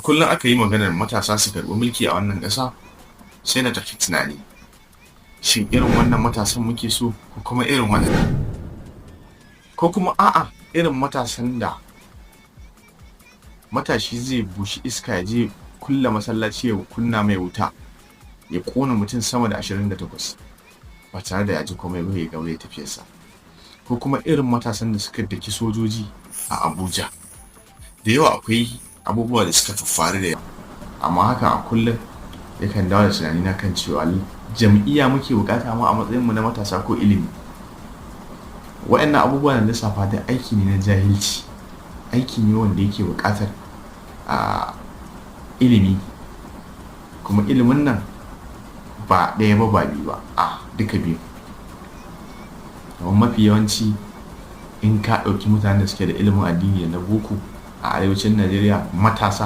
Kullum aka yi maganar matasa su karɓi mulki a wannan ƙasa, sai na tafi tunani: shin irin wannan matasan muke so, ko kuma irin wannan, ko kuma a'a, irin matasan da matashi zai bushi iska ya je kulla masallaci, ya kunna mai wuta, ya ƙona mutum sama da 28 ba tare da ya ji komai ba, ya gaba ya tafiyarsa, ko kuma irin matasan da suka daki sojoji a Abuja? Da yawa akwai abubuwa da suka faffaru da yawa, amma hakan a kullum yakan dawo da tunani na kan cewa jam'iyya muke bukata mu a matsayin mu na matasa, ko ilimi? Waɗannan abubuwa da lissafa da aiki ne na jahilci, aiki ne wanda yake buƙatar a ilimi, kuma ilimin nan ba ɗaya ba, ba biyu ba, a duka biyu. Domin mafi yawanci in ka ɗauki mutanen da suke da ilimin addini da na boko a arewacin Najeriya, matasa